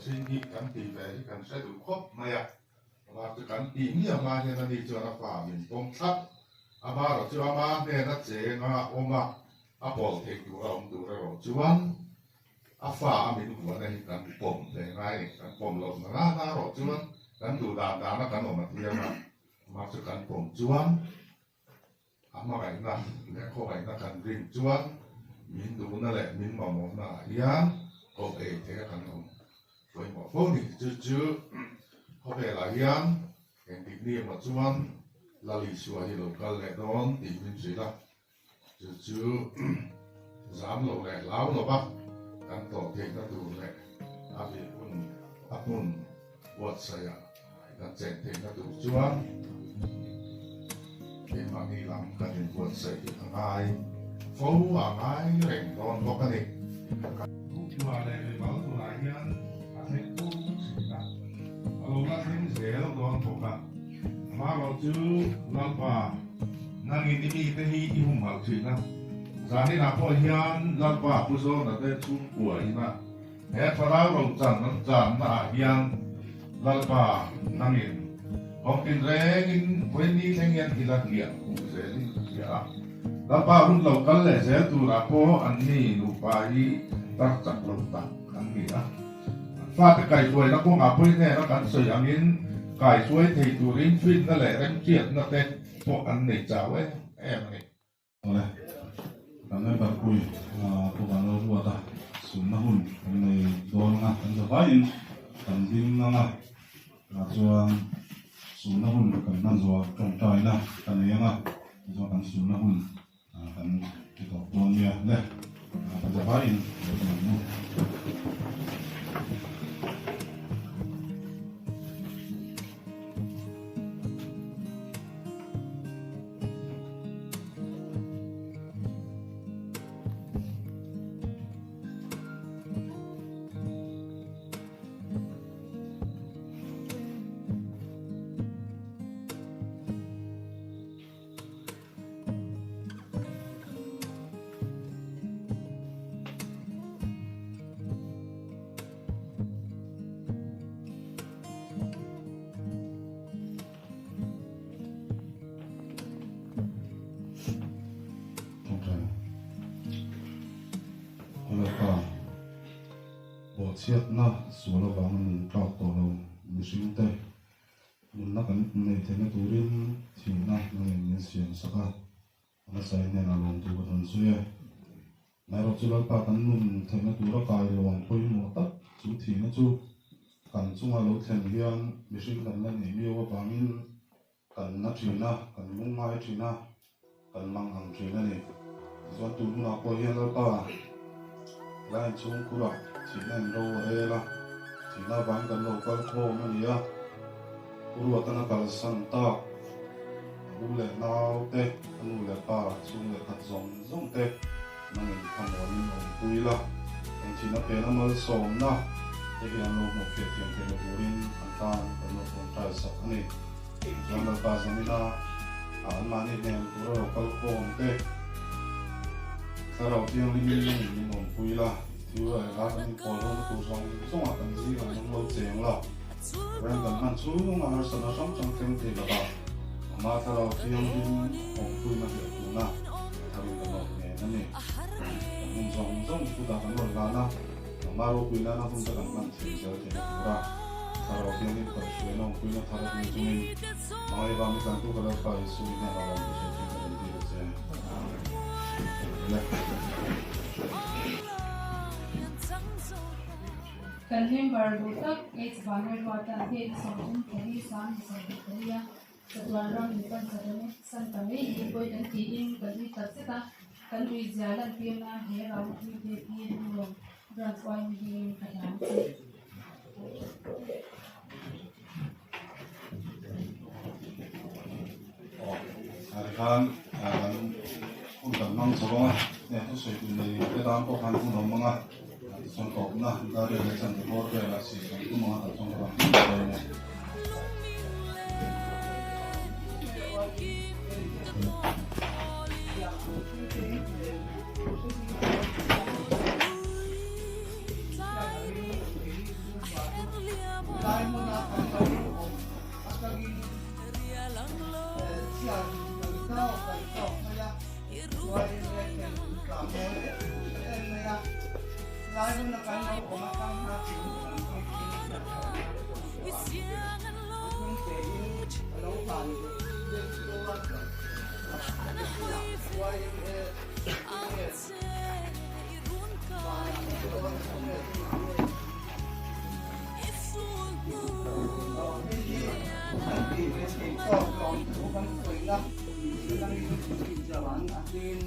mihring hi kan tih ve hi kan hre duh khawp mai a, amah chu kan tih miah hma hian ani chuan a fa min pawm thlap, amaherawh chu ama hnena chenga awm a, a pawl theih tura awm tur erawh chuan a fa a min vuahna hi kan pawm ve ngai a ni, kan pawm loh na na erawh chuan kan duh dan dana kan awm a thiam a, amah chu kan pawm chuan A hmangaihna leh khawngaihna kan rin chuan min duhna leh min mamawhna ah hian koh ei theih a kan awm pawimawh fo ni. Chu chu khawvelah hian engtik ni emaw chuan Lal Isua hi lo kal leh dawn tih min hrilh a, chu chu zam lo leh hlau lova kan tawh theihna tur leh a bih hun a hmun buatsaih ah Kan chen theihna tur chuan keimahni lam kan inbuatsaih hi a ngai fo a ngai reng dawn bawk a ni. Chhungkua leh mimal tunah hian a thleng fo thin a, a lo la thleng zel dawn bawk a. Amaherawh chu Lalpa, nangin i mite hi i humhalh thin a, zaninah pawh hian Lalpa Pu Zawna te chhungkua ina He thlarau ro chan an channa ah hian Lalpa nangin kawng tinrengin vawiin thleng hian i la hliah huh zelin ka hria a. Lalpa hun lo kal leh zel turah pawh anni nupa hi tar chak lo tak an ni a. An fate kaihhruaina kawngah pawhin hnena kan sawi angin kaihhruai thei turin finna leh remhriatna te pawh an nei chau em em a ni. Awle, kan member pui Pu Vanlo Ruata sunna hun kan nei dawn anga kan zavaiin kan ding anga tah chuan sunna hun kan hman zawh tawngtaina ka nei anga tichuan kan sunna hun kan ti tawp dawn nia le kan zavaiin lo ding ang u. Lalpa, bawhchhiatna sual avanga nun tlak tawh lo mihringte nunna kan nei theihna turin thihna nangin min siam sak a, a hmasa hnenah lawmtu ka rawn sawi e. Amaherawh chu Lalpa kan nun theihna tura kai lawm pawimawh tak chu thihna chu kan chunga lo thlen hian mihring kan la neih miau avangin kan na thin a, kan lungngai thin a, kan mang ang thin a ni. Tichuan tun hunah pawh hian Lalpa line chhungkhurah thihna in ro a rel a, thihna avangin kan lo kal khawm a ni a, Pu Ruatana kalsan tak a u leh nau te, a nu leh pa chhung leh khat zawng zawng te nangin thlamuanin awmpui la, eng thihna pena malsawmna te hi an lo hmuh fiah thiam theihna turin an tan kan lo tawngtai sak a ni. Chuan Lalpa Zamina ah anmahni hnen tura lo kal khawm te, Thlarau Thianghlimin nangin min awmpui la, thil leh hla kan inpawl ho na tur zawng zawngah kan zingah nang lo cheng la. Ram kan hman chhunga harsatna hrang hrang thleng thei lova ama thlarau thianghlim awmpuina leh tuna tharin kan rawn ngen a ni. Kan hun zawng zawng kutah kan rawn hlan a, ama ropui nana hun te kan hman thiam zel theihna tura thlarau thianghlim kaihhruaina awmpuina thar a ding chungin Hmangaih vang i tlantu ka Lalpa Isu i hnenah lawm ka sawi thin ka rawn dil a che. Kan member duh tak H Vanlalruata date 34 sang 24 a chatuan ram ni pan chatuan san ta mai hi pawi kan tiin kan ui tak zet a, kan ui zia lantirna he rau thui te hi Lunglawn Branch yma hmingin ka hlan che. Aw, tikhan kan hun kan hmang chho ang a, heng thusawi tur nei te tan pawh khan hun a awm ang a, tichuan tawpna dar leh chan te bawr velah si kan tum ang a, tah chuan ka rawn hlim ta dawn e. tawk mai a, YMA ten min tla mawi em em mai a, lai huna kan lo awm atang hna chu kan puitling hna thawhna a hnung tein a lo hlan deuh deuh a, YMA engtin nge vanah dawn khawvel chungah nge? Hei hi kan tih ve theih tawk lawm thu kan sawina atangin chawan a hlin.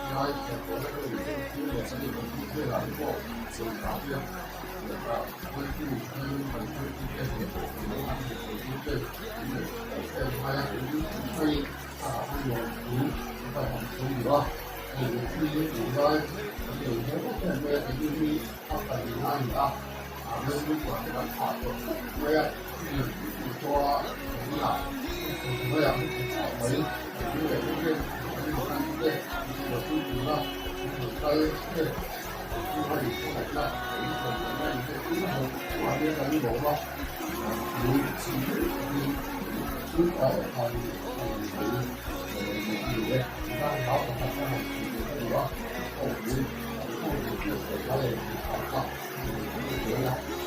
Lai thlenpawhna te leh thil leh an inawmpui velah te pawh pawisa te leh hruaitu hmangin kan hruaitu te leh ilo an hmuhpui te in leh em em mai a, hei a nuam thu ka han sawi duh a, hei hi tunlai kan nei hle em mai a, kei hi a pahnih a ni a, a rilru pawh te kan phah tawh khawp mai a, chu chuan tunah hnuaiah kan hmu chhuak mai, kan leh te kan te buaipui tura kan kal te chu a inhmangaihna a inhmangaihna a inhmangaihna a chhuah hian kan lawm a, chu chu a khan a ni mai a ni e, tan hla pakhat a han tih leh ka duh a, aw pui aw pui hla leh hla kha a ni zel a.